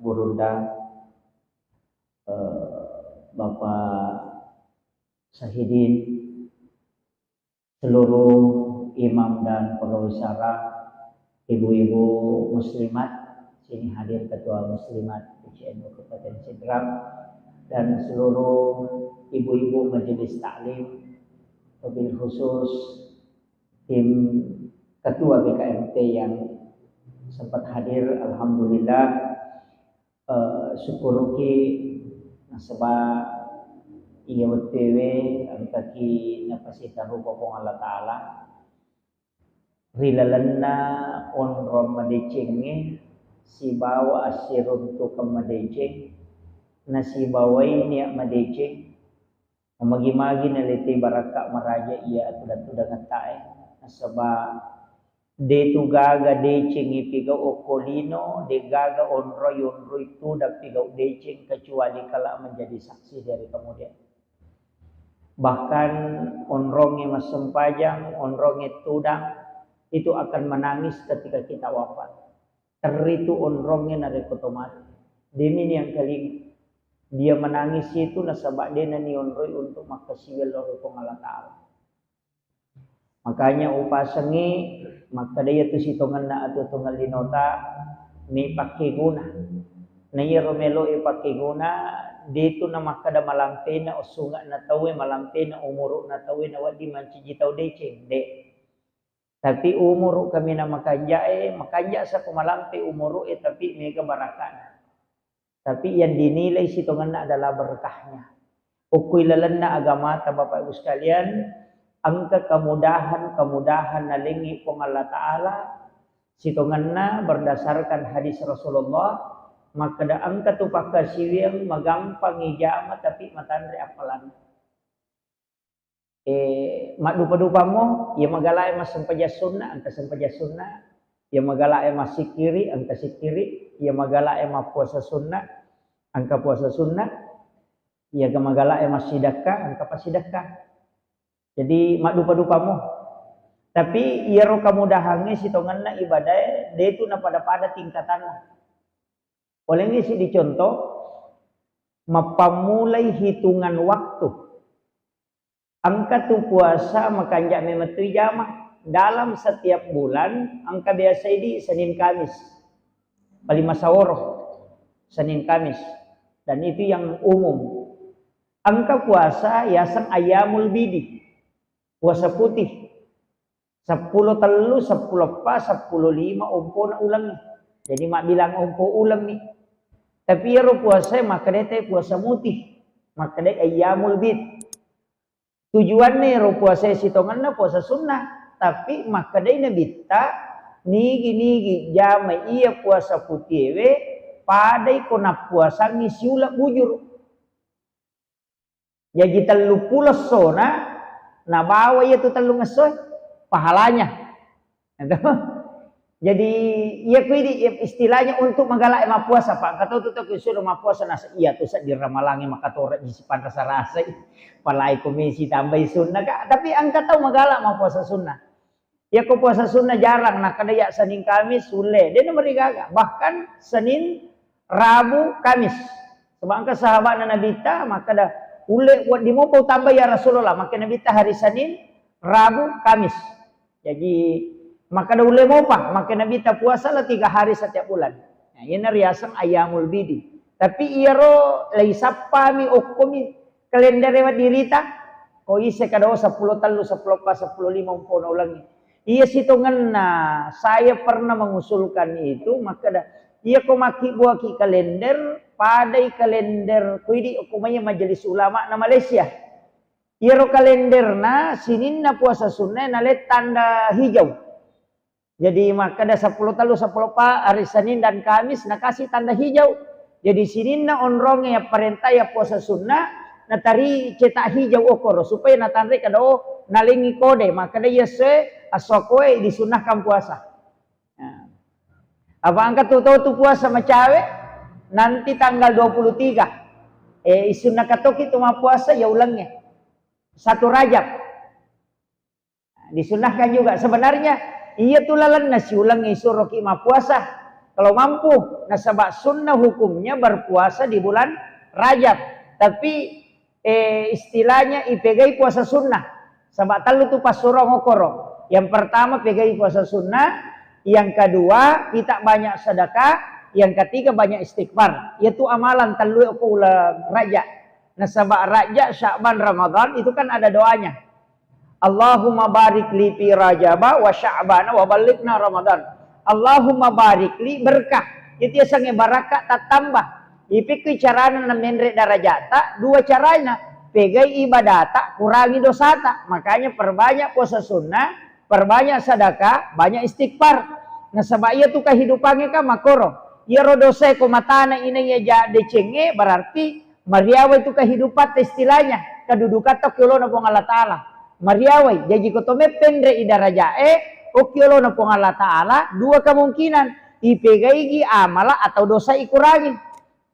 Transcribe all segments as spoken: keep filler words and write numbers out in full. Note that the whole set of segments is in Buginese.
Gurunda, eh, Bapak Sahidin, seluruh imam dan pegawai syara, ibu-ibu muslimat, sini hadir ketua muslimat P C N U Kabupaten Sidrap, dan seluruh ibu-ibu majelis taklim, wabil khusus tim ketua B K M T yang sempat hadir, alhamdulillah. Eh, syukuruki nasaba iya wettuewe engkaki napasitarupa Puang Allah Ta'ala ri lalenna onrong madecengnge sibawa assiruntukeng madeceng, nasibawai nia madeceng, Mamagi-magi naletei barakka maraja iya tudang-tudangettae, nasaba detu gaga decengngi pigau okko lino, degaga onroi-onroi tudang pigau deceng kecuali kala menjadi saksi dari kemudian. Bahkan onrongnge massempajang, onrongnge tudang, itu akan menangis ketika kita wafat. Territu onrongnge narekko to mati. Demi niangkalinga. Dia menangis itu nasaba dena nionroi untuk makkasiwiang lao ri Puang Allah Ta'ala. Makanya upasengngi makkeda iyatu sitongenna atuo-tuongeng linota, me pakkeguna. Na iyaro meloe pakkeguna, detu namakkeda malampena ossunge'na tauwe, malampena umuru'na tauwe, nawedding mancaji tau deceng, de. Tapi umuru kaminang makanja'e, makanja sako malampe umuru'e, tapi mega barakana. Tapi yang dinilai sitongenna adalah berkahnya. Ukkui lalenna agamata, Bapak Ibu sekalian, engka kemudahan-kemudahan nalengi Puang Allah Ta'ala, sitongenna berdasarkan hadis Rasulullah, makkeda engka tu pakkasiwiang magampang ijama tapi matanre appalanna. Eh, maddupa-dupammo, iya magalae massempajang sunna, engka sempajang sunna, iya magalae massikkiri, engka sikkiri, iya magalae mappuasa sunna, engka puasa sunna, iya magalae massidekka, engka passidekka. Jadi maddupa-dupammo. Tapi iyaro kemudahangnge sitongenna ibadae detu napada-pada tingkatanna. Olengngi siddi contoh, mappammulai hitungan waktu. Engka tu puasa makanja memettu ijama. Dalam setiap bulan, engka biasa idi Senin Kamis. Paling masaworo, Senin Kamis. Dan itu yang umum. Engka puasa yaseng ayyamul bidi. Puasa putih. Seppulo tellu, seppulo eppa, seppulo lima ompona uleng. Jadi mabbilang ompo uleng mi. Tapi iyaro puasa makkedai te puasa mutih. Makkedai ayyamul bid. Tujuanna ero puasa sitongenna puasa sunnah, tapi makkedai Nabitta, nigi-nigi jamai iya puasa putiewe, padai ko nappuasangngi siuleng bujur. Jaji telluppulo essona, nabawa iya tu tellung essoe, pahalanya. Gitu. Jadi, iya kuidi, iya istilahnya untuk magalae mappuasa, Pak. Engka tau tu tau sudah mappuasa, nasa iya tu sedding ramalangnge makatoroji sipanrasa-rasai. Palai komisi tambai sunnah, Kak. Tapi engka tau magala mappuasa sunnah. Iya ko puasa sunnah jarang, nakkeda iya Senin Kamis, ulle. Dena marigaga. Bahkan Senin, Rabu, Kamis. Sebab engka sahabatna Nabitta, makkeda, ulle wedding mopa utambai ya Rasulullah. Makkeda Nabitta hari Senin, Rabu, Kamis. Jaji, makkeda ulle mopa, makkeda Nabitta puasalah tiga hari setiap bulan. Nah, iyana riaseng ayyamul bidi. Tapi iyaro laisappami okkomi kalendere wedding rita, ko ise kada seppulo tellu, seppulo eppa, seppulo lima umpona ulengnge. Iya sitongenna, saya pernah mengusulkan itu, makkeda, iya ko makkibbuaki kalender, padai kalender, ko idi okko maiya Majelis Ulama na Malaysia. Iyaro kalenderna sininna puasa sunnae nalai tanda hijau. Jadi makkeda seppulo tellu, seppulo eppa, hari Senin dan Kamis nakasi tanda hijau. Jadi sininna onrongnge yapparenta ya puasa sunnah, natari cetak hijau okoro supaya natanre kada, oh, nalengi kode, makkeda iya essoe, esso koe disunnahkan puasa. Nah. Apa engka tu tau tu puasa macawe, nanti tanggal dua puluh tiga. Eh, isunna katoki tu mappuasa ya ulengnge. Satu Rajab. Disunnahkan juga. Sebenarnya, iya tu lalenna siulengnge isuroki mappuasa. Kalau mampu, nasaba sunnah hukumnya berpuasa di bulan Rajab. Tapi, eh, istilahnya ipegai puasa sunnah. Saba tellu tu passurong okoro. Yang pertama pegai puasa sunnah, yang kedua kita banyak sedekah, yang ketiga banyak istighfar. Yaitu amalan tellu okko uleng Rajab. Nasaba Rajab, Sya'ban, Ramadan itu kan ada doanya. Allahumma barik li fi Rajaba wa Sya'bana wa ballighna Ramadan. Allahumma barik li, berkah. Itu yasengnge barakka tattamba. Ipikki carana namenre darajata, dua carana. Pegai ibadata, kurangi dosata. Makanya perbanyak puasa sunnah, perbanyak sedekah, banyak istighfar. Nasaba iya tu kehidupannya kan makoro. Iyaro dosa ko matana inai aja decengnge, berarti mariawa itu kehidupan istilahnya, kedudukan to kiolona Puang Allah Taala. Mariawai, jaji ko to meppenre i darajae, okki olona Puang Allah Taala, dua kemungkinan. Ipegaigi amala atau dosa ikurangi.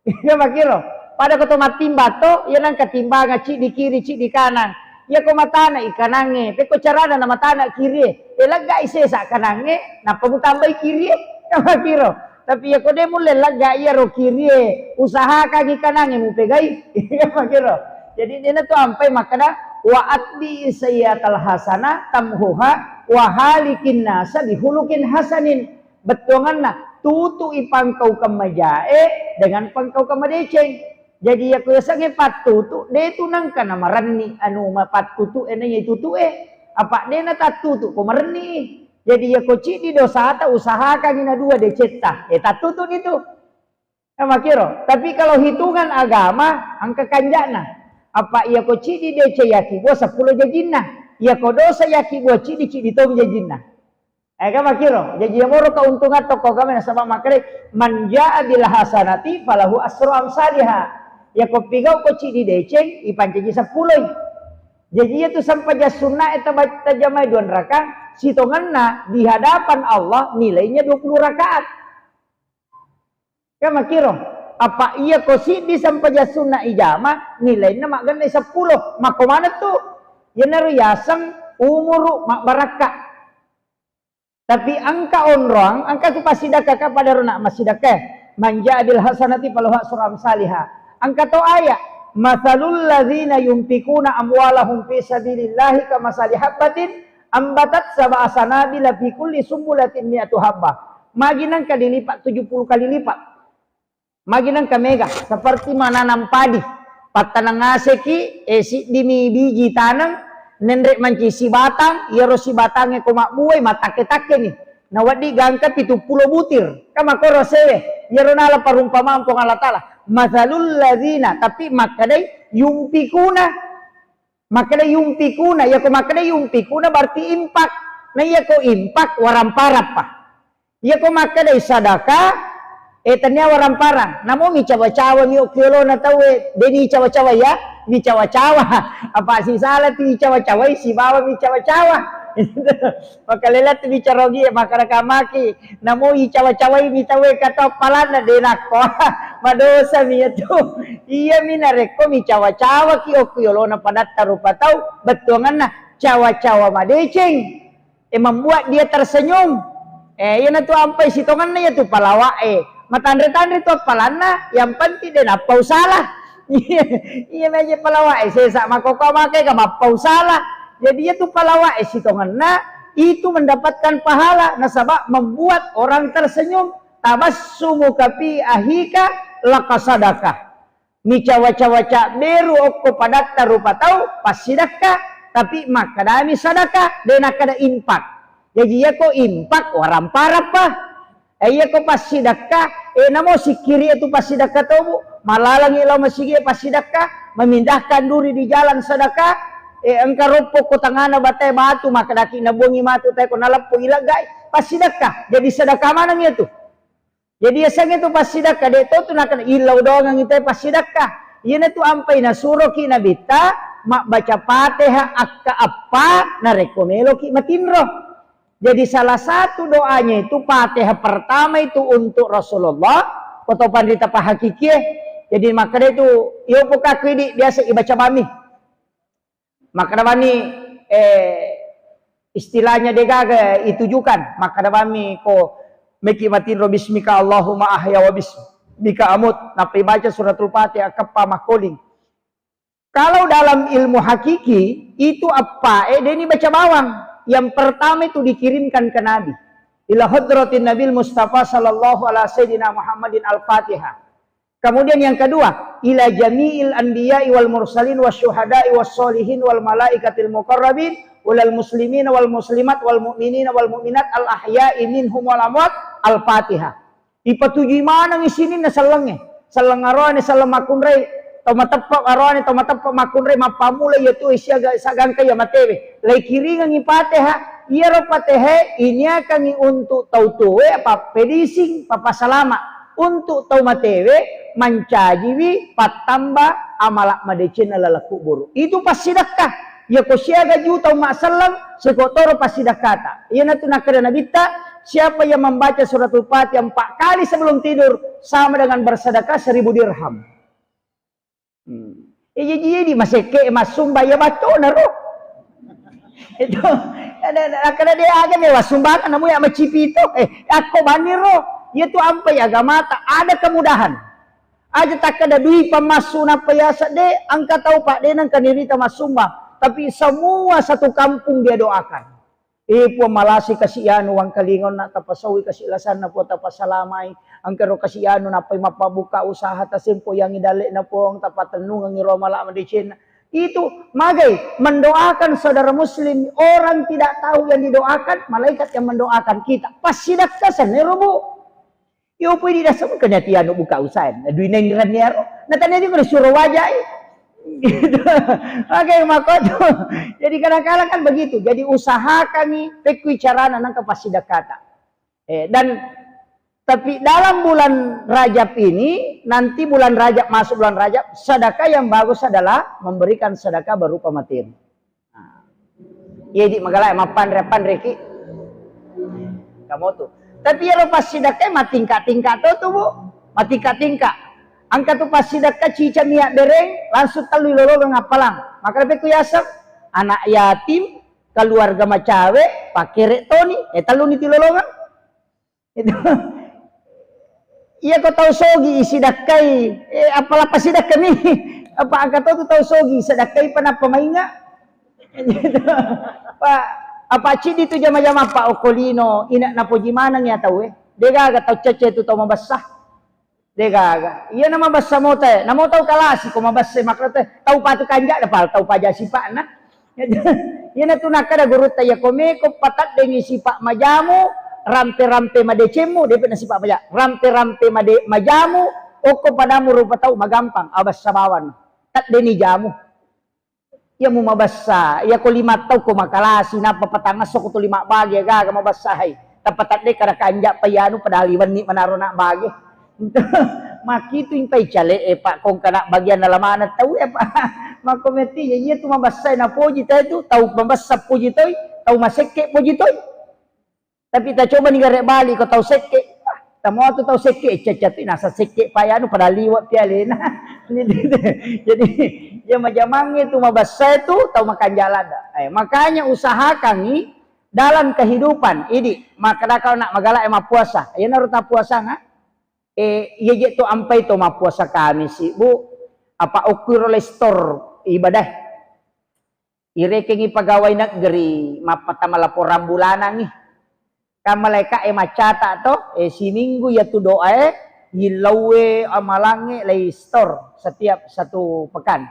Iya makiro. Pada ko to mattimba to, iya nang ketimbanga ciddi kiri, ciddi kanang. Iya ko matana ikanangnge, pekko carana na matana kirie. E, lagga i sesa kanangnge, nappa mutambai kirie. Iya makiro. Tapi iya ko de mulle lagga iyaro kirie, usahakangi kanangnge mupegai. Iya makiro. Jadi dena tu ampai makkeda, "Wa atbi sayyatal hasana tamhuha wa halikin nasa bihulukin hasanin." Bettuanganna, tutu i pangkaukeng majae dengan pangkaukeng madeceng. Jadi iya ko yasengnge pattutu, de tu nangka namarenni anu ma pattutu e naiya tutu e. Apa de natattutu ko marenni. Jadi iya ko ciddi dosata, usahakangi na dua decetta. E, tattutu ni tu. Nah, makiro. Tapi kalau hitungan agama, engka kanjana. Apa iya ko ciddi deceng yakkibua seppulo jajinna. Iya ko dosa yakkibua ciddi, ciddi tomi jajinna. Eh, kan makiro. Jaji iya moro keuntungan tokko agama nasaba makkeda, "Man jaa bil hasanati falahu asru amsaliha." Iya ko pigau ko ciddi deceng, ipancaji seppuloi. Jaji iya tu sempajang sunna e taba-, tajamai dua rakaat, sitongenna di hadapan Allah nilainya dua puluh rakaat. Kan makiro, apa iya ko siddi sempajang sunna ijama, nilainna maggenne seppulo. Makko maneng tu? Iyanaro yaseng umuru mabbarakka. Tapi engka onroang, engka tu passidakka ka pada rona massidakka. "Man jaa bil hasanati falahu asru amsaliha." Engka to aya, "Matsalul ladzina yunfikuna amwalahum fi sabilillahi kamasali habbatin ambatat sab'a sanabila fi kulli sumbulatin mi'atu habbah." Magi nengka dilipat tujuh puluh kali lipat. Magi nengka mega, seperti menanam padi. Pattaneng ngaseki, eh, siddimi biji taneng, nenre manci sibatang, iyaro sibatangnge ko mabbuai, matakke-takkeni. Nawedding gangka pitu pulo butir. Kan makkoro sewe, iyaro nala parumpamaan Puang Allah Taala. "Matsalul ladzina," tapi makkedai, "yunfikuna." Makkeda yunfikuna, iya ko makkeda yunfikuna berarti infak. Na iya ko infak, waramparappa. Iya ko makkeda sadaka, eh, tania waramparang. Namo mi cawa-cawa mi okki olona tauwe, deni cawa-cawa ya, mi cawa-cawa. Apa sisala tu mi cawa-cawai, sibawa mi cawa-cawa. Makalela tu mi carogi, makarakamaki. Namo icawa-cawai mi tauwe kato appalanna de nakko. Madosa mi itu. Iya mi narekko mi cawa-cawaki okki olona padatta rupa tau, bettuanganna cawa-cawa madeceng. Eh, membuat dia tersenyum. Eh, iyanatu ampai sitongenna iyatu palawa e. Matanre-tanre tu appalanna, yang penting de nappa usala. Iya, iya meje palawa e, sesa makoko make ga mappa usala. Jadi iyatu palawa e sitongenna itu mendapatkan pahala nasaba membuat orang tersenyum. Tabassumuka fi ahika laka sadakah. Micawa-cawa cabberu okko padatta rupa tau passidakka, tapi makkedami sadaka, de nakkeda infak. Jaji iyako infak waramparappa. Eh, iyako passidakka, eh, namo sikkiri tu passidakka tobu, malalangi lao masigi passidakka, memindahkan duri di jalan sadaka, eh, engka roppo ko tangana batae batu, makkedaki nabuangi matu tae ko naleppo ileggai, passidakka. Jadi sadaka maneng iyatu. Jadi yasengnge tu passidakka, de to tu nakkeda illau doangengngi te passidakka. Iyanatu ampai nasuroki Nabitta mabbaca Fatihah akka eppa narekko meloki matinro. Jadi salah satu doanya itu Fatihah pertama itu untuk Rasulullah, ko to panrita pahakikie. Jadi makkeda itu, iyo pokaku idi biasa ibaca bami. Makkeda bani, eh, istilahnya degaga itujukan. Makkeda bami ko Meki matinro bismika Allahumma ahya wa bismika amut. Nappai baca suratul Fatihah, keppa makkoling. Kalau dalam ilmu hakiki, itu appae deni baca bawang. Yang pertama itu dikirimkan ke Nabi. Ila hadratin Nabil Mustafa sallallahu ala sayyidina Muhammadin al-Fatihah. Kemudian yang kedua, ila jami'il anbiya'i wal mursalin wasyuhada'i wassolihin wal malaikatil muqarrabin ulal muslimina wal muslimat wal mu'minina wal mu'minat al ahya'i minhum wal amwat. Al-Fatihah. Ipatujui maneng isininna sellengnge. Selleng aroane, selleng makkunrai, tau mateppa aroane, tau mateppa makkunrai, mappammula iya tu siaga sagangka iya matewe. Laikiringengi Fatihah, iyaro Fatihah iniakangi untuk tau tuwe, pappedising, papasalama. Untuk tau matewe, mancajiwi pattamba amala madecenna laleng kuburu. Itu passidekka. Iyako siaga juta umma selleng, seko toro passidekkata. Iyanatu nakkeda Nabitta, siapa yang membaca suratul Fatihah empat kali sebelum tidur, sama dengan bersedekah seribu dirham. Hmm. Eh, jadi, jadi masekke massumba ya bacona ro. Itu, ada, ada, kada dia aga nih, wah, sumbangan namu ya macipito. Eh, aku bani ro. Iya tu ampai agamata, ada kemudahan. Aja takkeda dui pammassu nappa yasa de, engka tau pak de nengka nirita massumba. Tapi semua satu kampung dia doakan. Eh, Puang malasi kasi anu wangkalingon nak tapasaui kasi lasanna Puang tapasalamai. Engka ro kasi anu nappai mappabuka usaha tasempo yangi dalle'na Puang tapatennungengi ro mala madecenna. Itu magai mendoakan saudara muslim, orang tidak tahu yang didoakan, malaikat yang mendoakan kita. Passidakka senero, Bu. Yo pui di dasar kena tianu buka usaha. Dui neng ran yaro. Natanya juga suruh wajai. Gitu. Oke, makoto. Jadi kadang-kadang kan begitu. Jadi usahakan nih, pekui carana nang ke passidakkata. Eh, dan tapi dalam bulan Rajab ini, nanti bulan Rajab, masuk bulan Rajab, sedekah yang bagus adalah memberikan sedekah berupa materi. Nah, iya di magala mappanre-panreki. Kamu tuh. Tapi iyaro passidakka matingka-tingka to tuh, Bu. Matingka-tingka. Engka tu passidakka cica miak bereng, langsung tellu ilolongeng appalang. Maka lebih ku yaseng, anak yatim, keluarga macawe, pakere toni, eh, tellu ni tilolongeng. Itu. Iya ko tau sogi isidakkai, eh, apala pasidakka mi. Apa angka to tu tau sogi, sedakkai pa nappa mainga. Pak, apa cidi tu jama-jama Pak Okolino, ina napoji maneng ya tau, eh. Degaga tau cece tu tau mabessa. Degaga. Iya nama bessa mota, eh. Namo tau kalasi ko mabessa makro teh. Tau patu kanja dapal, tau paja sipakna. Iyana tu nakkeda gurutta, iya ko meko pataddengi sipa majamu, rampe-rampe madecemmu, depe na sipa maja-, rampe-rampe made-, majamu, okko padamu rupa tau magampang, abessa bawang. Taddeni jamu. Iya mu mabessa, iya ko lima tau ko makalasi, nappa patangasso ko tu lima bage, gaga mabessa hai. Tappa tadde kada kanja pa iyanu padahal iwenni manaro nak bage. Makitu intai cale e, Pak, kong kana bagian nala maneng tau e, Pak. Makko metti, ya iya tu mabessai napoji tau tu, tau mabessa poji toi, tau masekke poji toi. Tapi ta coba ni gare bali ko tau sekke. Wah, tamo tu tau sekke, cacca tu nasa sekke payanu pada liwat pialena. Jadi, ya majamangnge tu mabessai tu tau makanjala da. Eh, makanya usahakan i dalam kehidupan. Idi, maka kalau nak magala e mappuasa. Iya naru ta puasa nga? Eh, iya je to ampai to mappuasa Kamisi, Bu. Apa okkuiro lestor ibadah? Irekengi pegawai negeri mappattama laporan bulanangngi. Kan malaeka e maccata to, eh, siminggu iya tu doa e, yillauwe amalangnge lei store setiap satu pekan.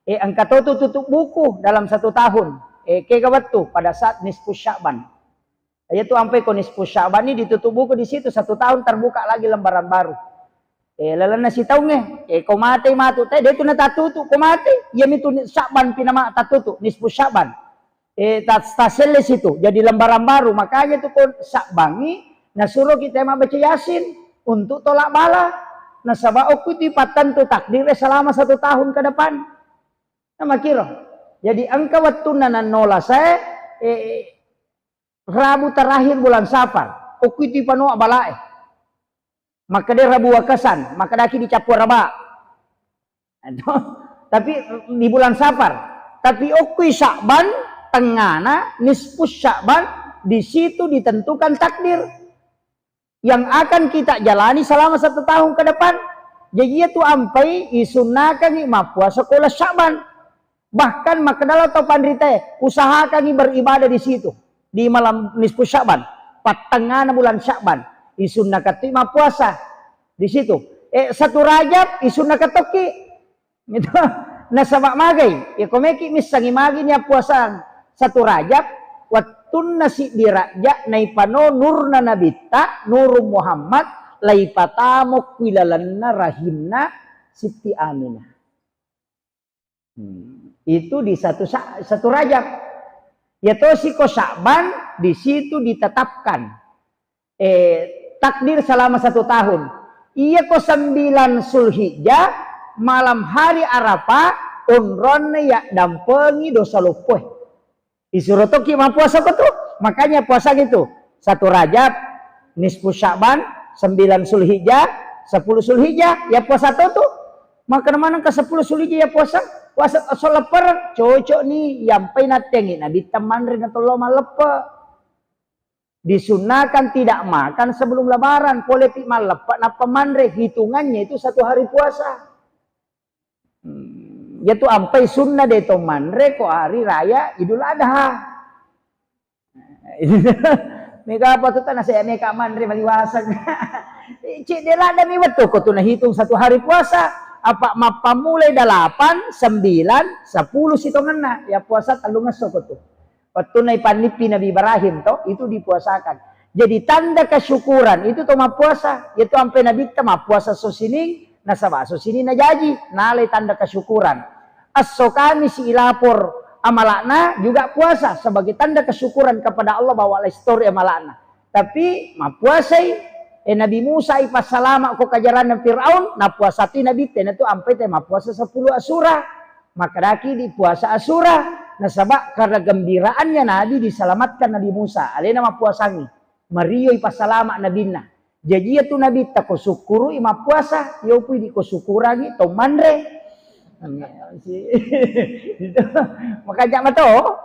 Eh, engka to tu tutup buku dalam satu tahun. Eh, kega wettu pada saat nisfu Sya'ban. Iya tu ampai ko nisfu Sya'ban ini ditutup buku di situ, satu tahun terbuka lagi lembaran baru. Eh, lalenna sitaungnge, eh, ko matei matu te, de tu natatutu, ko mate, iya mitu ni-, Sya'ban pinama tatutu, nisfu Sya'ban. Eh, tas-, taselle situ, jadi lembaran baru. Makanya tu ko Sya'bangi, nasuro kita mabbaca Yasin untuk tolak bala. Nasaba okku tu pattentu takdir selama satu tahun ke depan. Nah, makiro. Jadi engka wettunna nannola saya, eh, Rabu terakhir bulan Safar, okku itu panoa balae. Makkeda Rabu Wakasan, makkedaki dicappu araba. Tapi di bulan Safar. Tapi okkui Sya'ban, tengana, nisfu Sya'ban, di situ ditentukan takdir. yang akan kita jalani selama satu tahun ke depan. Jaji, iya tu ampai isunnakangi mappuasa ko uleng Sya'ban. Bahkan makkedala tau panritae, usahakangi beribadah di situ, di malam nisfu Sya'ban, pattengngana bulan Sya'ban, isunnakan tu mappuasa di situ. Eh, satu Rajab isunnakan tokki. Gitu. Nasaba magai, ya ko meki missangi magi nia puasang satu Rajab, wattunna siddi Rajab naipano nurna Nabitta, Nurung Muhammad, laipatamo kui lalenna rahimna Siti Aminah. Hmm. Itu di satu sa-, satu Rajab. Ya tosi ko Sya'ban, di situ ditetapkan, eh, takdir selama satu tahun. Iya ko sembilan Zulhijjah, malam hari Arafah, onronna ya dampengi dosa loppoe. Isuro toki mappuasa ko tu. Makanya puasa gitu. Satu Rajab, nisfu Sya'ban, sembilan Zulhijjah, sepuluh Zulhijjah, ya puasa to tu. Maka mana ke sepuluh Zulhijjah ya puasa? Puasa soleper, cocok nih, yampai natengi Nabitta manre na tollo malleppe. Disunnakan tidak makan sebelum Lebaran, pole pi malleppe nappa manre, hitungannya itu satu hari puasa. Hmm, ya tu ampai sunna de to manre ko hari raya Idul Adha. Mega apa tu tanah saya meka manre maliwaseng. Cik de lada mi wettu ko tu nahitung satu hari puasa. Apa mappamulai delapan, sembilan, sepuluh sitongenna. Ya puasa tellungesso ko tu. Wettunna ipannippi Nabi Ibrahim to, itu dipuasakan. Jadi tanda kesyukuran itu to mappuasa. Yaitu ampe Nabitta mappuasa so sining, nasaba so sining najaji, nalai tanda kesyukuran. Esso Kamisi ilapor amalakna juga puasa sebagai tanda kesyukuran kepada Allah bahwa lai sitori amalakna. Tapi mappuasai, eh, Nabi Musa ipassalama ko kajaranna Firaun, napuasa tu Nabitta, natu ampai te mappuasa sepuluh Asyura. Makkedaki di puasa Asyura, nasaba karena gembiraannya Nabi diselamatkan Nabi Musa, alena mappuasangi. Mario ipassalama nabinna. Jaji iya tu Nabitta ko sukkurui mappuasa, yopui di ko sukkurangi to manre. Makanya mato.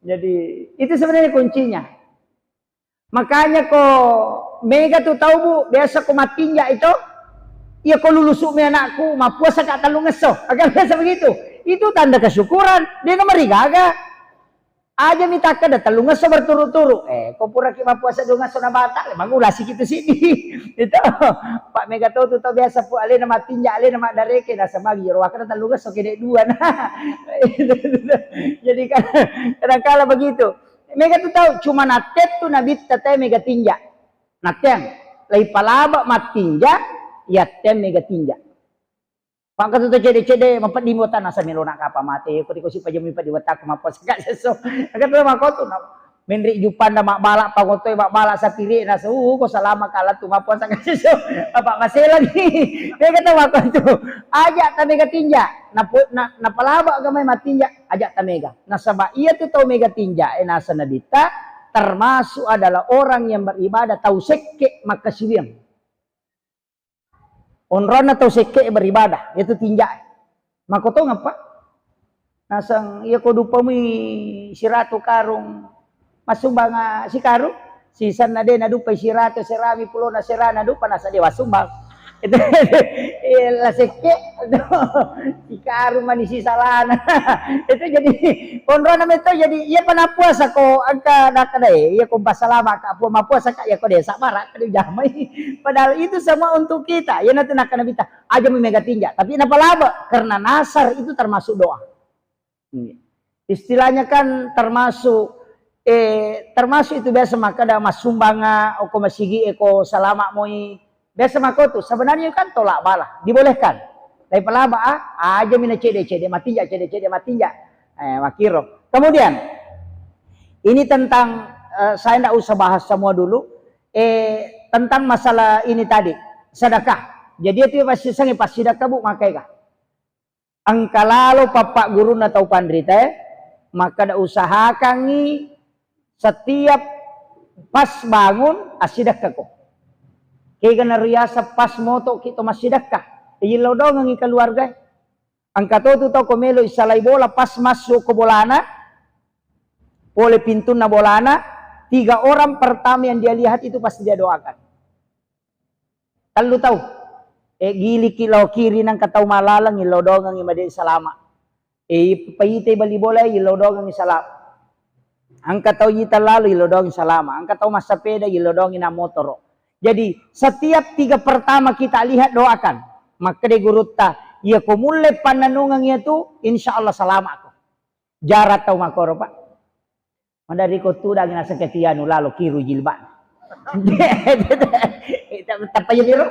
Jadi itu sebenarnya kuncinya. Makanya ko mega tu tau, Bu, biasa ko mattinja itu, iya ko lulusu mi anakku, mappuasa ka tellungesso. Akan biasa begitu. Itu tanda kesyukuran. Dia nomor gaga. Aja mi takkeda tellungesso berturut-turut. Eh, ko puraki mappuasa duangesso na batal, mangulasi kitu sini. Itu. Pak mega tau tu tau biasa pu alena mattinja, alena maddareke, nasamagi jero wakana tellungesso kede dua. Nah. Jadi kan kadangkala begitu. Mega tu tau, cuma nattettu Nabitta te mega tinja. Natteang, lai palaba mattinja, yatte mega tinja. Pakka tu cede-cede, mapeddi mota nasa melona kapa mate, ko dikosi pajami padi wataku mapos ka sesso. Kata makotu na. Menri jupanda mabbala, pangotoi mabbala sapiri nasa, uh, ko salama kala tu mapos ka sesso. Apa maselangi. Mega tu makotu. Aja ta mega tinja. Napo-, na-, napalaba aga mai mattinja, aja ta mega. Nasaba iya tu tau mega tinja, eh, nasa Nabitta termasuk adalah orang yang beribadah, tau sekke makkasiwiang. Onronna tau sekke beribadah, itu tinja. Makotongeng, Pak. Naseng iya ko dupamui siratu karung, massumbang, ah, sikarung, sisanna de nadupai siratu serami pulona serana dupa nasa de wassumbang. Itu, iya, la sekke, sikarung mani sisalana. Itu jadi, onrona metto jadi, iya pa nappuasa ko engka nakkeda, iya ko pasalama ka, mappuasa ka, iya ko de sabara, aduh, jamai. Padahal itu semua untuk kita. Iya natu nakkeda Nabitta, aja mi mega tinja, tapi napalaba karena nasar itu termasuk doa. Iya. Istilahnya kan termasuk, eh, termasuk itu biasa makkeda massumbanga, oko masigi, eko salama moi. Biasa makotu. Sebenarnya kan tolak bala, dibolehkan. Tapi palaba, ah, aja mina cede-cede matinja, cede-cede matinja. Eh, makiro. Kemudian, ini tentang, eh, saya ndak usah bahas semua dulu. Eh, tentang masalah ini tadi, sedekah. Jadi itu pasti sengi pas sedekah, Bu, makai kah? Engka lalo pappaggurunna tau panritae, makkeda usahakangngi setiap pas bangun assidekkako. Kega nariaseng pas motoki to massidekka, iyillau dongengngi keluargae. Engka to tu tau ko melo issalai bola, pas massu ko bolana, pole pintunna bolana, Tiga orang pertama yang dia lihat itu pasti dia doakan. Tellu tau. Eh, giliki lao kiri nangka tau malaleng, illau doangengi made salama. Eh, paite bali bola, illau doangengi salama. Engka tau ita lalu, illau doangengi salama. Engka tau massapeda, illau doangengi na motoro. Jadi, setiap tiga pertama kita lihat, doakan. Makkeda gurutta, iya ko mulle pannanungeng iya tu, insya Allah salama ko. Jarang tau makoro, Pak. Maderri ko tudang naseng ketianu lalo kiru jilbabna. Tappa iya biro.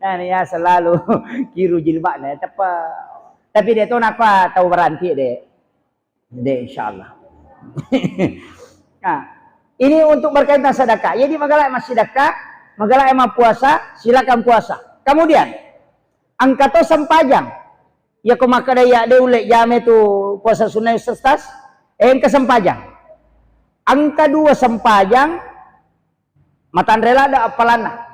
Nah, ya selalu kiru jilbabna, tappa. Tapi de to napa tau beranti de. De, insyaallah. Nah, ini untuk berkaitan sedekah. Jadi magala massidekah, magala mappuasa, silakan puasa. Kemudian, engka to sempajang. Iya ko makkeda iya de ulle jame tu puasa sunnah, Ustaz? Eh, engka sempajang. Engka dua sempajang, matanre ladde appalanna.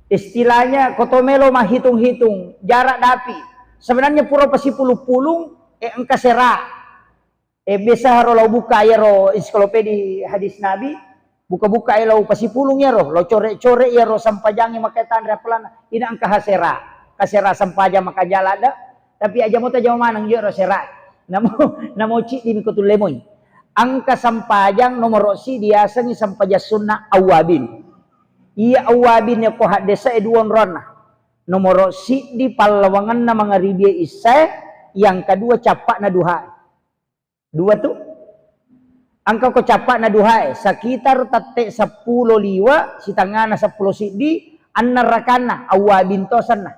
Istilahnya, ko to melo mahitung-hitung jarak dapi. Sebenarnya pura pasipulung-pulung, eh, engka sera. Eh, biasa haro lao buka iyaro ensiklopedi hadis Nabi, buka-buka e lao pasipulung iyaro, lao core-core iyaro sempajangnge makkatanre appalanna, ina engka hasera, kasera sempajang makanja ladde, tapi aja mo tajama maneng iyaro sera. Namo, namo ciddi mi ko tulle moi. Engka sempajang nomoro siddi diasengi sempajang sunna awwabin. Iya awwabin ko haddese e dua onronna. Nomoro siddi pallawangenna mangaribie issae, yang kedua cappa'na duhae. Dua tu. Engka ko cappa'na duhae, sekitar tette seppulo liwa, sitengana seppulo siddi, enneng rakanna, awwabin to asenna.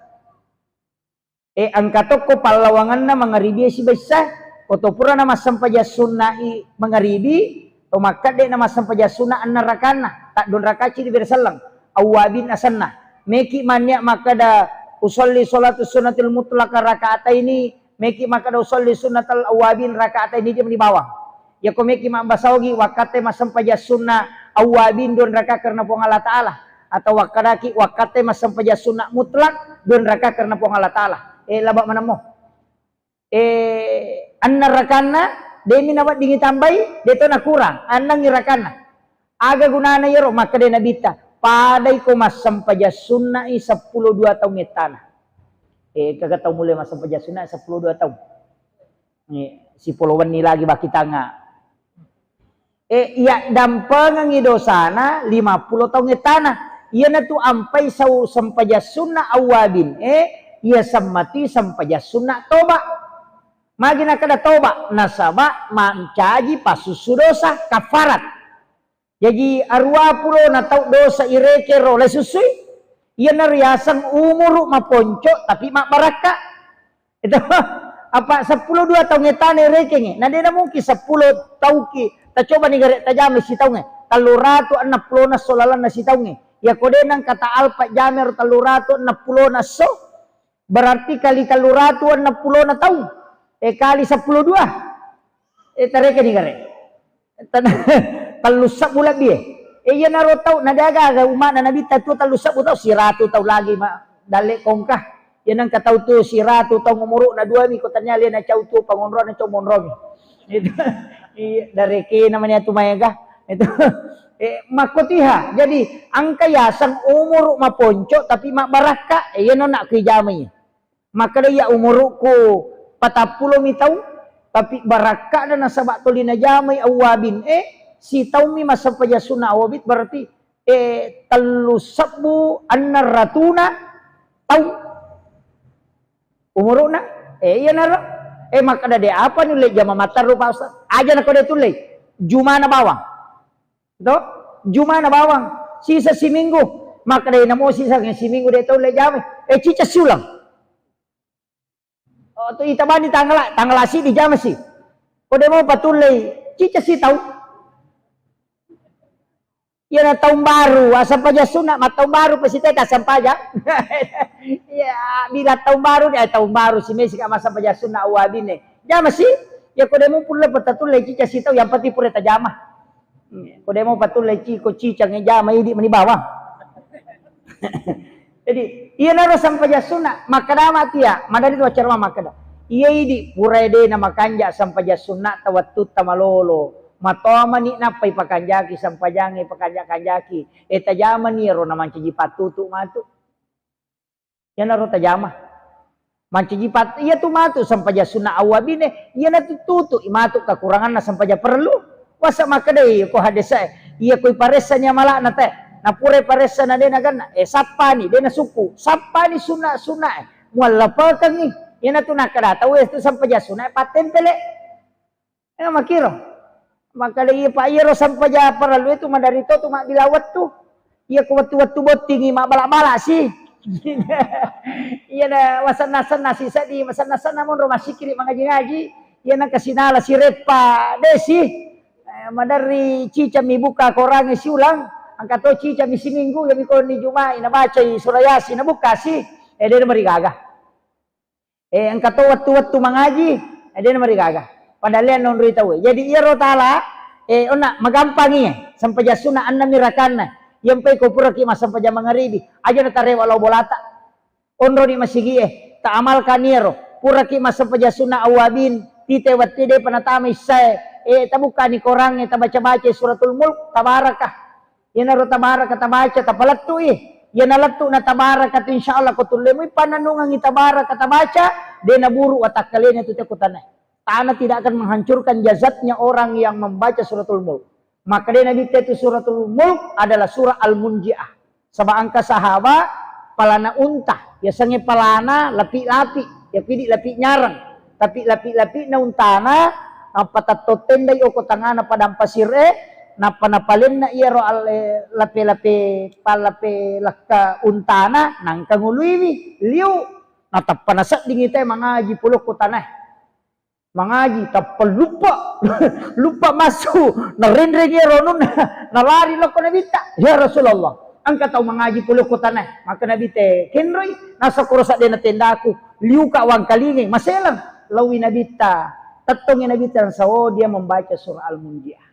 E, engka tokko pallawangenna mangaribie sibaissa, ko to purana massempajang sunna'i mangaribi, to makkedde na massempajang sunna enneng rakanna, taddua rakaci dibere selleng, awwabin asenna. Meki mannia makkeda, usolli sholatu sunnatil mutlaka rakaataini, meki makkeda usolli sunnatal awwabin rakaataini, dia meni bawang. Yako meki mabbasa ogi, wakkatte massempajang sunna awwabin dua rakaat karena Puang Allah Ta'ala, atau wakkedaki wakkatte massempajang sunna mutlak dua rakaat karena Puang Allah Ta'ala. Eh, laba manemmo. Eh, enneng rakanna, demi naweddingi tambai, de to nakurang, ennengngi rakanna. Aga gunana iyaro? Makkeda Nabitta, padai ko massempajang sunna'i seppulo dua taung ettana. Eh, kaga tau mulle massempajang sunna'i seppulo dua taung. Eh, sipolo wenni lagi bakkitanga. Eh, iya dampengengi dosana lima pulo taung ettana. Iyanatu ampai sau sempajang sunna awwabin. Eh, iya semmati sempajang sunna toba. Magi nakkeda toba, nasaba mancaji passussu dosa, kafarat. Jaji, aruwa pulo na tau dosa irekero, le sussui. Iyana riaseng umuru maponco, tapi mabbarakka. Itu, apa seppulo dua taung ettana irekengnge. Na dena mungkin seppulo tauki, tacobani gare tajama sitaungnge. Tellu ratu enneng pulo na esso lalenna sitaungnge. Yako de nengka ta alpa jamero tellu ratu enneng pulo na esso, berarti kali tellu ratu enneng pulo na taung. Eh, kali seppulo dua. Eh, tarekeni gare. Tan-, tellu sebbu lebbi, eh. Eh, iyanaro tau, na de gaga umma'na Nabitta tu tellu sebbu tau, siratu tau lagi ma-, dalle kongka. Iya nengka tau tu siratu tau umuru'na dua mi, ko tania lena cau tu pangonrona cau monromi. Itu. Iya, darekena mani atu maega. Itu. Eh, makkotiha. Jadi, engka yaseng umuru maponco tapi mabbarakka, eh, iyana na kui jamai. Makkeda iya umuru'ku patappulo mi taung, tapi barakka'na nasaba toli najamai awwabin. Eh, sitaummi massempajang sunna awwabin, berarti, eh, tellu sebbu enneng ratuna taung umuru'na. Eh, iyanaro. Eh, makkeda de apa nulle jama matteru, Pak Ustaz? Aja nako de tulle. Jumana bawang. To? Jumana bawang. Sisa siminggu. Makkeda namo sisa siminggu de taulle jamai. Eh, cica siulang. Oh, tu ita bani tanggala, tanggala siddi jamasi. Ko de mo patullei, cica sitaung. Iyana taung baru, asempajang sunna, ma taung baru pasti teka sempajang. Iya, bila taung baru, eh, taung baru si mesi ka massempajang sunna awwabinne. Jamasi, ya ko de mo pulle patatullei cica sitaung, yang penting pura tajama. Ko de mo patullei ci-, ko cicang, eh, jama idi mani bawang. Jadi, iyanaro sempajang sunna, makkeda mati ya, madani tu acara makkeda. Iya idi, pura de na makanja sempajang sunna ta wettutta malolo. Matoa mani nappai pakanjaki, sampajangnge pakanja-kanjaki. E, tajamani iyaro namancaji pattutu matu. Iyanaro tajama. Mancaji pat-, iyatu matu sampajang sunna awwabine, iyanatu tutu matu kakuranganna sampajang parellu. Wasa makkedai ko hadese, iya ko iparessani amala'na te. Napura iparessa na de naganna, e, sappani, de nasukku. Sappani sunna-sunna e. Muallapekengngi. Iyanatu nakkeda tau e tu sampajang sunna e pattempele. E, makkiro. Makkeda iya, Pak, iyaro sampaja parellu itu maderri to tu mabbila wettu. Iya ko wettu-wettu bottingi mabbala-bala si. Iya na wasenna-senna si seddi, wasenna-senna monro massikiri mangaji-ngaji. Iya na kasinala si reppa de si. E, maderri cicami buka korangnge siulang. Engka to cicami siminggu, iya mi ko ni Jumai nabacai surah Yasin, nabuka si. E, de marigaga. E, engka to wettu-wettu mangaji, e, de namarigaga. Padahal lian nonroi tauwe. Jadi iyaro tala, e, onna magampangi, e, sampajang sunna enneng mi rakanna. Iyampai ko puraki massampajang mangaribi, aja natarewa lao bolata. Onroni masigi e, taamalkan iyaro. Puraki massampajang sunna awwabin, tite wettu depa natama issae, e, tabukkani korangnge, tabaca-baca suratul Mulk, tabaraka. Iyanaro tabaraka tabaca, tapalettu'i. Iyana lettu na tabaraka tu, insya Allah ko tullemui pannennungengngi tabaraka tabaca, de naburu watakkalena tu te ko tanae. Tanah tidak akan menghancurkan jasadnya orang yang membaca suratul Mulk. Maka de Nabi te tu suratul Mulk adalah surah Al-Munjiah. Saba engka sahaba palana unta, yasengnge palana lapi-lapi, ya pidi lapi nyareng. Tapi lapi-lapi'na untana, nappa tatto tendai okko tangngana padang pasir e, nappa napalenna iyaro al-, e, lape-lape, pallape lakka untana, nangka nguluiwi, liu, natappa naseddingi te mangaji pole okko tanae. Mangaji, tappa luppa, luppa massu, narenreng iyaro anunna, nalari lokko Nabitta, "Ya Rasulullah, engka tau mangaji pole okko tanae." Maka Nabi te kenroi, "Nasakoro seddena tendaku, liuka wangkalingai, maselang." Laowi Nabitta, tettongi Nabitta, nasaba dia membaca surah Al-Munjiah.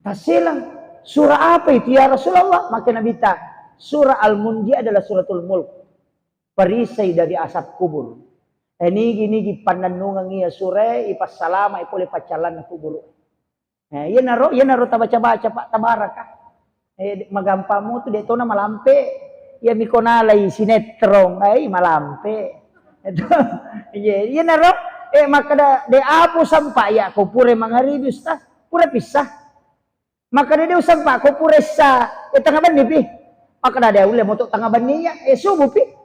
Taselang, "Surah apa itu ya Rasulullah?" Maka Nabitta, "Surah Al-Munjiah adalah suratul Mulk. Perisai dari azab kubur." E, nigi-nigi pannennungeng iya surae, ipassalama i pole paccallanna kuburu. Eh, iyanaro, iyanaro tabaca-baca, Pak, tabaraka. Eh, de-, magampang mutu, de tona malampe. Iya miko nalai sinetron, ai malampe. Itu, iya, iyanaro, eh, makkeda, "De apo sampa ya ko pura mangaribi, Ustaz? Pura pissa." Makkeda, "De usampa ko pura issa, eh, tengnga benni pi." Makkeda, "De ulle moto tengnga benni ya, eh, subuh pi."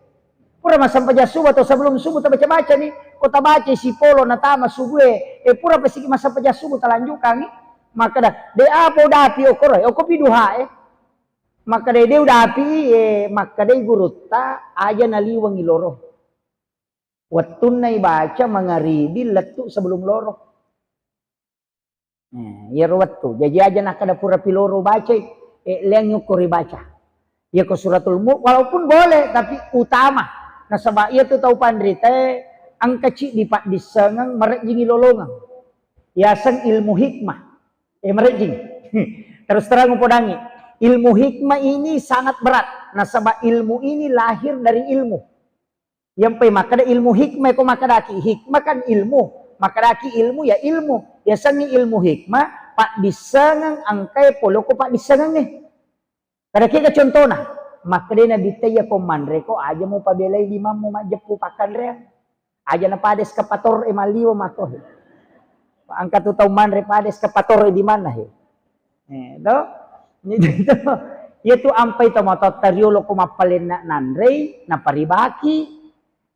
Pura massampajang subuh atau sebelum subuh tabaca-baca ni. Ko tabaca sipolo natama subuh e, eh, pura pasiki massampajang subuh talanjukangi. Makkeda, "De apa udapi okoro, eh, okopi duha e." Makkeda, "De udapi e," makkedai gurutta, "aja naliwengi loro. Wettunna ibaca mangaribi lettu sebelum loro." Eh, iyaro wettu. Jaji aja nakkeda pura piloro bacai, eh, leang yukko ribaca. Iyako suratul Mulk, walaupun boleh, tapi utama. Nasaba iyatu tau panritae engka ciddi paddissengeng, marejjingi lolongeng. Yaseng ilmu hikmah. Eh, marejjing. Terus terang upodangi. Ilmu hikmah ini sangat berat. Nasaba ilmu ini lahir dari ilmu. Iyampai makkeda ilmu hikmah, ko makkedaki hikmah kan ilmu. Makkedaki ilmu ya ilmu. Yasengngi ilmu hikmah, paddissengeng engkae pole ko paddissengengnge. Kada kega contona, makkedai Nabitta, "Iyako manreko aja mupabelai limammu majjeppu pakkanreang. Aja napada eskapator e malliwo mako." Engka tu tau manre pada eskapator e di mana he? Eh, to? Itu, iyatu ampai tomatoatta riolo ko mappalenna nanrei, naparibaki,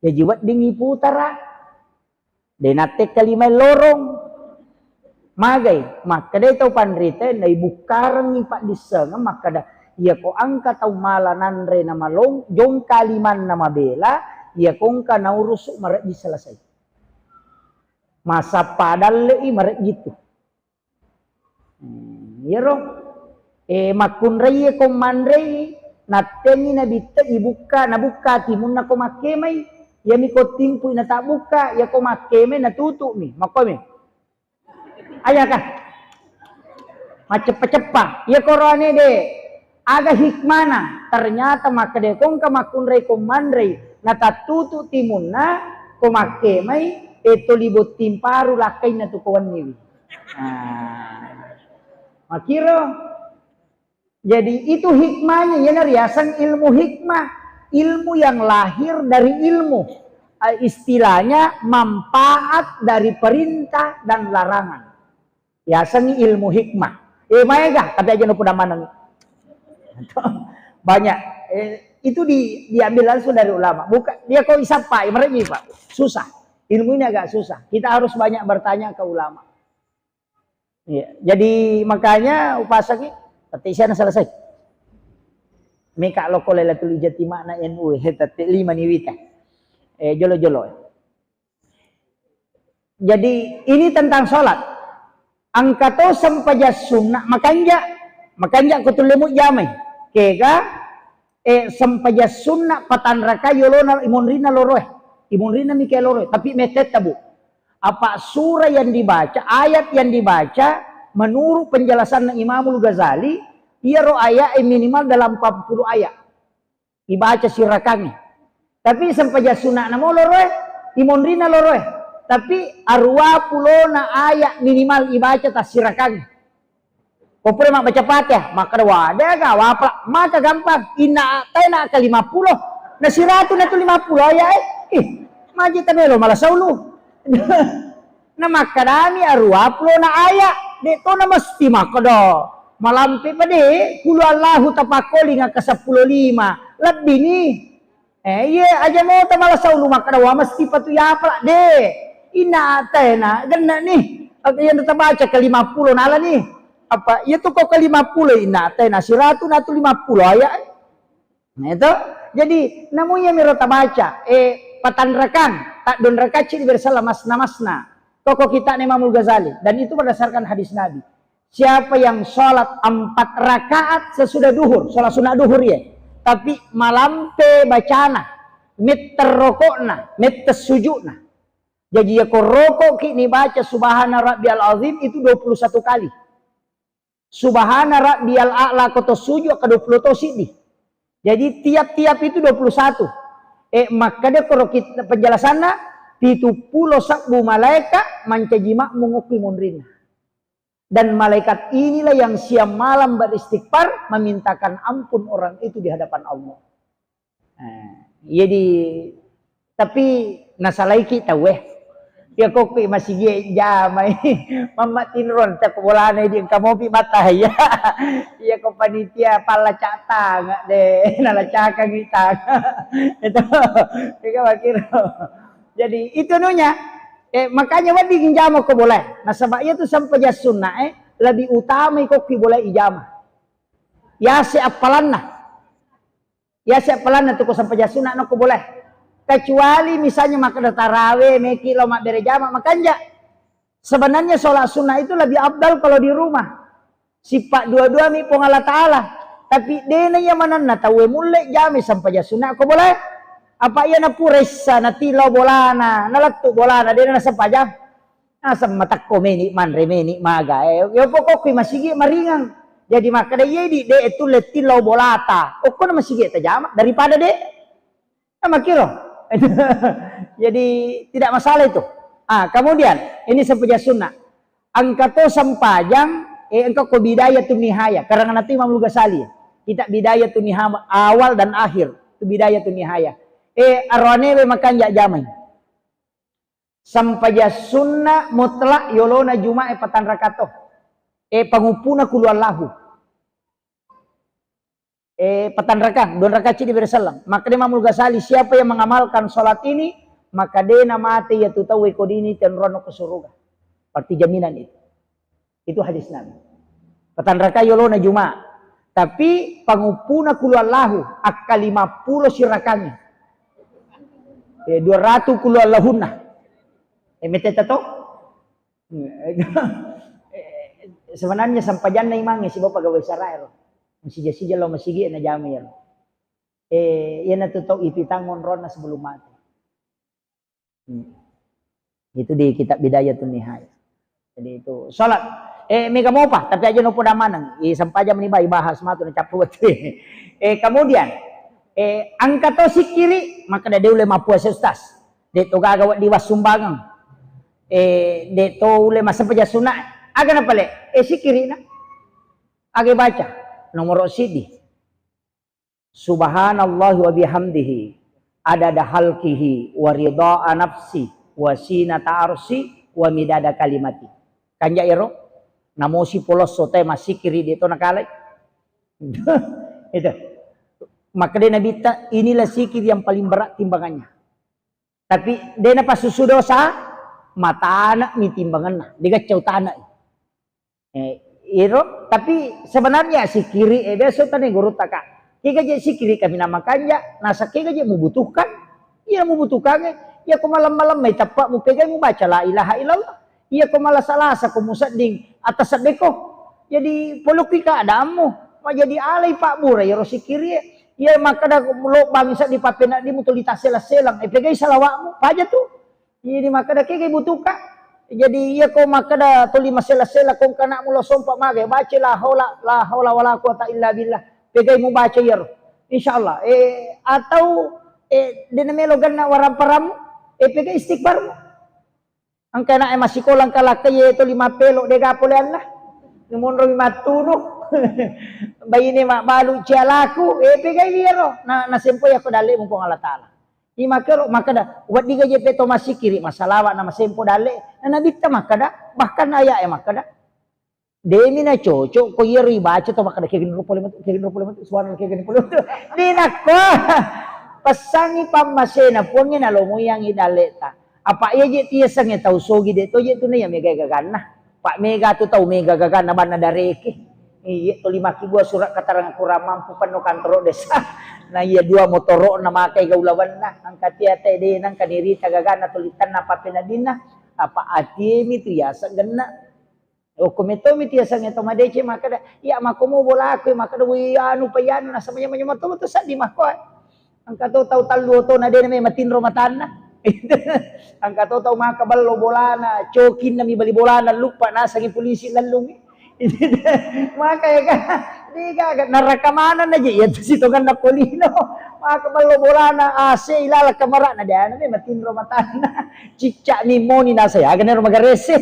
jaji weddingngi putara. De nattekka limae lorong. Magai, makkedai tau panrita, naibukkarengngi paddissengeng, makkeda, "Iyako engka tau mala nanre namalong, jongka limanna mabela, iyako engka naurusu marejji selesai. Masappa dalle'i marejji tu." Hmm, iyaro, eh, makkunraie ko manrei, nattengngi Nabitta ibukka, nabukka timunna ko makkemai. Iyami ko timpui natabbukka, iyako makkemai natutu'mi, makkomi. Ayaka. Macceppa-ceppa. Iyako roane de, aga hikmana? Ternyata makkeda ko engka makkunrai ko manrei, natattutu timunna, ko makkemai, e toli botting paru lakkainna tu ko wenniwi. Nah, makiro. Jadi itu hikmahnya, ya, riaseng ilmu hikmah. Ilmu yang lahir dari ilmu. Eh, istilahnya manfaat dari perintah dan larangan. Yasengngi ilmu hikmah. Eh, maega, tapi aja nopo damaneng. Banyak. Eh, itu di, diambil langsung dari ulama. Bukan, dia kok isappa, eh, mereka, Pak. Susah. Ilmu ini agak susah. Kita harus banyak bertanya ke ulama. Iya. Jadi makanya upasangi, tapi saya selesai. Mika loko Lailatul Ijtima na N U, he, tapi lima ni wita. Eh, jolo-jolo. Jadi ini tentang sholat. Engka to sempajang sunnah, makanja, makanja ko tullemu jamai. Kega, eh, sempajang sunnah patanraka yolona imonrina loroe. Imonrina mika loroe, tapi metetta, Bu. Apa surah yang dibaca, ayat yang dibaca, menurut penjelasan Imamul Ghazali, iyaro ayat minimal dalam empat puluh ayat. Ibaca sirakangnge. Tapi sempajang sunna namo loroe, imonrina loroe. Tapi aruwa pulona ayat minimal ibaca tassirakangnge. Ko pura mabbaca Fatihah, makkeda, "Wah, de' aga wapala, maka gampang. Inna a'taina ka lima puluh. Na siratu na tu lima puluh ayat, eh. Ih, maji tamelo mala saulu." Na makkedami aruwa pulona ayat, de' to na mesti makkeda. Malampe pa de', kulu Allahu tapakkolinga ka seppulo lima. Lebbi ni. Eh, iye, aja mota mala saulu makkeda, "Wa, mesti patu yapala." De'. Inna a'taina, genna ni. Aga yang tabaca ka lima puluh nala ni. Apa, iya tu ko ka lima puluh inna a'taina, siratu na tu lima puluh ayat. Nah, itu. Jadi, namu iya miro tabaca, eh, patanrakang, taddonrakacci di bersala masna-masna. Toko kita Imamul Ghazali. Dan itu berdasarkan hadis Nabi. Siapa yang sholat empat rakaat sesudah duhur, sholat sunnah duhur ya, tapi malampe bacana, metter rokokna, metter sujukna. Jadi ya ko rokok ki ni baca Subhana Rabbiyal Azim itu dua puluh satu kali. Subhana Rabbiyal A'la ko to sujud ke dua puluh to siddi. Jadi tiap-tiap itu dua puluh satu. Eh, makkeda koro kita penjelasanna, pitu pulo sabbu malaika mancaji makmum okki monrinna. Dan malaikat inilah yang siang malam beristighfar, memintakan ampun orang itu di hadapan Allah. Eh, jadi, tapi nasalaiki tauwe. Iya ko kui masigi jamai, mamma tinron tak bolana di engka mopi mata ya. Iya ko panitia palla cak tanga de, nala cakang tanga. Itu, itu makiro. Jadi, itu nunya, eh, makanya wedding jama ko boleh. Nasaba iya tu sempajang sunna, eh, lebih utama iko ki boleh ijama. Yase appalanna. Yase appalanna tu ko sempajang sunna nako boleh. Kecuali misalnya makkeda tarawe, meki lo mabbere jama, makanja. Sebenarnya sholat sunnah itu lebih afdal kalau di rumah. Sippa dua-dua mi Puang Allah Ta'ala. Tapi dena iya manenna tauwe mulle jami sempajang sunna ko boleh. Apa iya napura issa, natillau bolana, nalettu bolana, dena nasempajang. Naseng matekko meni, manre meni, maga. Eh, yo pokokku masigi maringang. Jadi makkeda iya di de tulle tillau bolata. Okko na masigi tajama daripada de. Nah, makkiro. Jadi tidak masalah itu. Ah, kemudian ini sempajang sunnah. Engka to sempajang, eh, engka ko Bidayatun Nihaya. Karangan Imamul Ghazali. Kitab Bidayatun Nihaya awal dan akhir. Itu Bidayatun Nihaya. Eh, aroanewe makanja jamai. Sempajang sunna mutlak yolona Jumae patanrakato. Eh, panguppuna kulu Allahu. Eh, patanrakang, dua rakaat ceddi bere selleng. Makkeda Imamul Ghazali, siapa yang mengamalkan sholat ini, maka dena mate iya tu tauwe ko dini tenrono ke surga. Berarti jaminan itu. Itu hadis Nabi. Patanrakang yolona Juma. Tapi panguppuna kulu Allahu, akka lima pulo sirakangi. Eh, dua ratu kulu Allahunna. Eh, meteta to? Eh, sebenarnya sempajanna imangnge sibawa pegawai saraero. Masija-sija lao masigi najama iyaro. Eh, iyanatu tau ipitang onronna sebelum mati. Hmm. Itu di kitab Bidayatun Nihayah. Jadi itu salat. Eh, mega mopa, tapi aja nopo damaneng. I sempajang meni bai bahas matu na cappu wettu. Eh, kemudian, eh, engka to sikkiri, makkeda de ulle mappuasa, Ustaz. De to gaga wedding wassumbangeng. Eh, de to ulle massempajang sunna. Aga napale? Eh, sikiri'na. Aga baca? Nomoro sidi. Subhanallahi wa bihamdihi, adada halkihi, wa ridha nafsi, wa sinata arsi, wa midada kalimati. Kanja ero, namosi polosso te masikiri de to nakalai. Itu. Maka de Nabitta, inilah sikir yang paling berat timbangannya. Tapi de napassusu dosa, matana mi timbanganna, de gaccau tana. Eh, iro, tapi sebenarnya sikiri, eh, biasa tane guru taka. Kega je sikiri kami nama kanja, nasa kega je membutuhkan, iya membutuhkan, eh, iya ko malam-malam mai teppa mu pegai mu baca la ilaha illallah. Iya ko malasa-lasa ko musedding atas seddeko. Jadi polokki keadaanmu, ma jadi alai pabbura iyaro sikiri, eh. Iya makkeda lobbangi seddi pappeneddimmu tuli tasselang-selang, eh, pegai salawatmu, paja tu. Jadi makkeda kega butuhka. Jadi iya ko makkeda tuli masela-sela ko kanakmu lo sompa mage, baca la haula, la haula wala quwata illa billah. Pegai mu baca iyaro. Insyaallah. Eh, atau, eh, dena melo ganna waramparammu, eh, pegai istighfarmu. Engka anak e massikola engka lakka ye tuli mappelo de ga poleanna. Numonro mattunu. Baine mabbalu cialaku, eh, pegai iyaro. Na, nasempo yako dalle mu Puang Allah Taala. Imakero makkeda, wedding gaje pe to massikiri, masalawa na masempo dalle. Na Nabitta makkeda, bahkan ayat e makkeda, demi na cocok ko iyaro ibaca to makkeda, kegeni rupa lima tu, kegeni rupa lima tu, suara kegeni rupa lima tu. Di nakko, pesangi pammasena Puangnge nalomoyangi dalleta. Apa iya je tiasangnge tau sogi de to je tu na iya mega gaganna. Pak mega tu tau mega gaganna banna dareke. Iye, tuli makkibua surat keterangan kurang mampu penno kantoro desa. Na iya dua motoro na makai gaulawanna, angka tia tede nangka nirita gagana tuli tanna pappeneddinna, apa atiemi tu yaseng genna. Okko metomi tu yaseng to madece makkeda, iya makkomo bolaku makkeda, wi anu pa iyanu nasaba nyama-nyama to tu seddi makko. Engka to tau tallu otona de name matinro matanna. Engka to tau maka ballo bolana, cokinna mi bali bolana luppa nasangi polisi lallungi. Maka ya kan, dega naraka maneng aja iya tu sitonganna polino. Maka ballo bolana A C ilala kamarana de ana me matinro matanna. Cicca mi moni nasa ya kan ero magarese.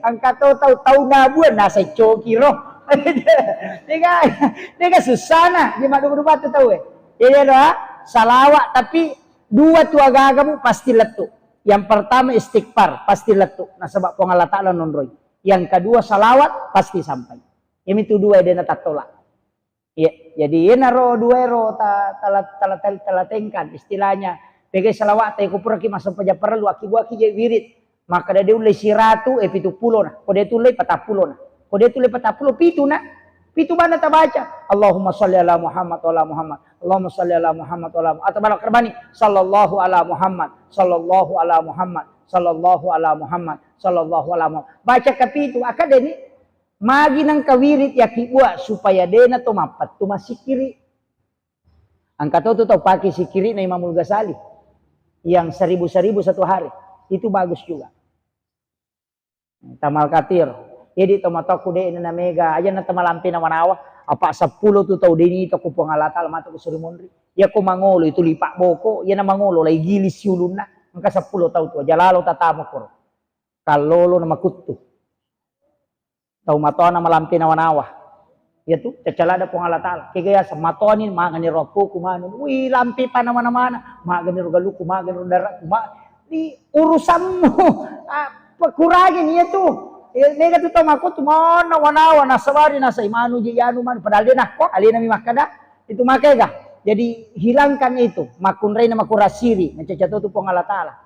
Engka to tau tau nabuan nasa coki ro. Dega, dega susana di madu-madu batu tau eh. Jadi ada salawat tapi dua tu agagamu pasti lettu. Yang pertama istighfar, pasti lettu. Nasaba Puang Allah Taala nonroi. Yang kedua salawat, pasti sampai. Iyami tu dua dena tattola. Iya, jadi yenaro dua ero ta-, tala-, tala-, tala-, talatengkan istilahnya. Pegai salawat, te kupuraki masempajang parellu, aki-, buaki je wirid. Makkeda de ulle siratu, eh, pitu pulo na. Ko de tu ulle patappulo na. Ko de tu ulle patappulo, pitu na. Pitu bana tabaca. Allahumma salli ala Muhammad wa ala Muhammad. Allahumma salli ala Muhammad wa ala Muhammad. Atau bala kerbani. Sallallahu ala Muhammad. Sallallahu ala Muhammad. Sallallahu ala Muhammad. Sallallahu ala Muhammad. Baca kapitu. Akademi. Magi nangka wirid yaki buat supaya dena to mappattu masikiri. Engka to tu tau pake sikiri'na Imamul Ghazali yang seribu-seribu satu hari. Itu bagus juga. Tamal katir. Jadi to matoku de na mega aja na tamalampe na manawa. Apa seppulo tu tau deni to ku Puang Allah Taala matu ku suri monri. Ya ko mangolo itu lipak boko, ya na mangolo lai gili siulunna. Engka seppulo tau tu aja lalo tatamu koro. Kallolo na makuttu. Tau matoana malampe nawa-nawa. Iya tu, cacalada Puang Allah Taala. Kega yaseng matoani magani ro akkoku manu. Wih, lampe pa nama-namana. Magani ro galuku, magani ro darakku, ma-, di urusanmu. Ah, pekurangi iya tu. Eh, mega tu tau makko tu mana nawa-nawa nasabari nasai manu je yanu manu. Padahal de nakko, alena mi makkada. Itu makega. Jadi hilangkan itu. Makkunraina makurasiri. Nacaca to tu Puang Allah Taala.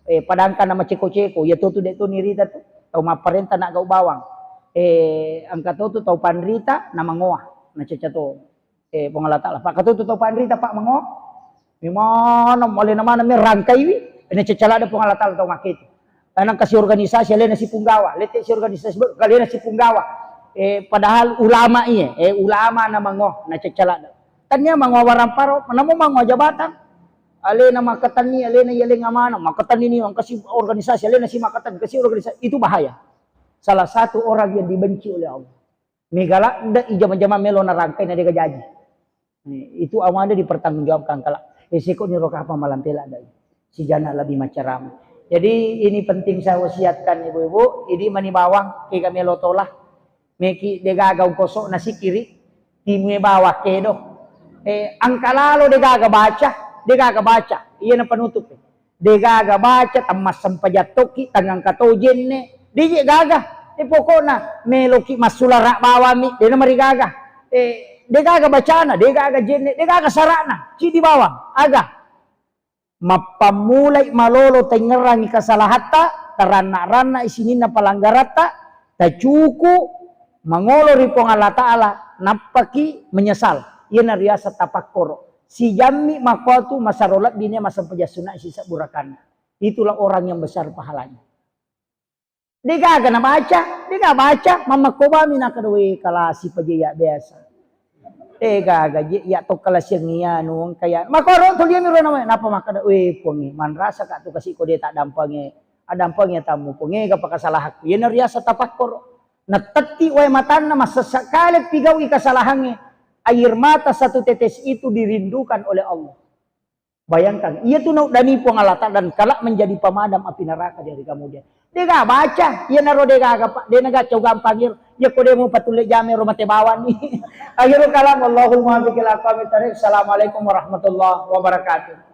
Eh, padangkan nama ceko-ceko, iya to tu de to nirita tu, tau mapparenta na gau bawang. Eh, engka to tu tau panrita na mangoa, na caca to. Eh, Puang Allah Taala. Pak to tu tau panrita, Pak mangoa. Memana, alena mana merangkaiwi, na caca lada Puang Allah Taala tau make itu. Anang kasi organisasi, alena si punggawa, lete si organisasi, alena si punggawa. Eh, padahal ulama iya, eh, ulama na mangoa, na caca lada. Tania mangoa waramparo, namo mangoa jabatan. Alena makkatenni, alena yaleng amanah, makkatenni ni, engkasi organisasi, alena si makkatenni, engkasi organisasi, itu bahaya. Salah satu orang yang dibenci oleh Allah. Mega ladde i jama-jama melo narangkai na dega jaji. Itu amada dipertanggungjawabkan kala. Eh, seko ni roka apa malam pela dai. Si jana lebih macarama. Jadi ini penting saya wasiatkan ibu-ibu, idi mani bawang, kega melo tola, meki degaga ungkosok na sikiri, timue bawang kedo. Eh, angka lalo degaga baca, degaga baca, iya na penutup. Degaga baca, temmassempajang tokki, tangangka to jenne, deje gaga. Eh, pokokna meloki massulara bawami, dena marigaga. Eh, degaga bacana, degaga jenne, degaga sarana, cidi bawang, aga. Mappammulai malolo taingngerangi kesalahatta, taranna-ranna sininna palanggaratta, tacuku mangolo ri Puang Allah Ta'ala, nappaki menyesal. Iyana riaseng tapakkoro. Sijammi makkuatu masaro lebbi ne masempajang sunna sisebbu rakanna. Itulah orang yang besar pahalanya. Degaga nabaca, dega baca, mammakko bami nakkeda, "We, kalasi paja iya biasa." Degaga je iya to kalasiang iya anu engka iya. Makoro to liami ro nama, napa makkeda, "We, Puangnge, manrasa ka tu kasi ko de taddampange, addampange tammu Puangnge, gapa kasalahakku." Iyana riaseng tapakkoro. Natetti wae matanna, massessa kale pigaui kasalahangnge. Air mata satu tetes itu dirindukan oleh Allah. Bayangkan, iya tu nauddani Puang Allah Ta'ala dan kelak menjadi pemadam api neraka di hari kemudian. Dega baca, iya naro dega aga, Pak, dena gaco gampang iro. Iya ko demo patulle jame ro mate bawang ni. Akhirul kalam, Allahul muwaffiq ila aqwamit thariq. Assalamualaikum warahmatullahi wabarakatuh.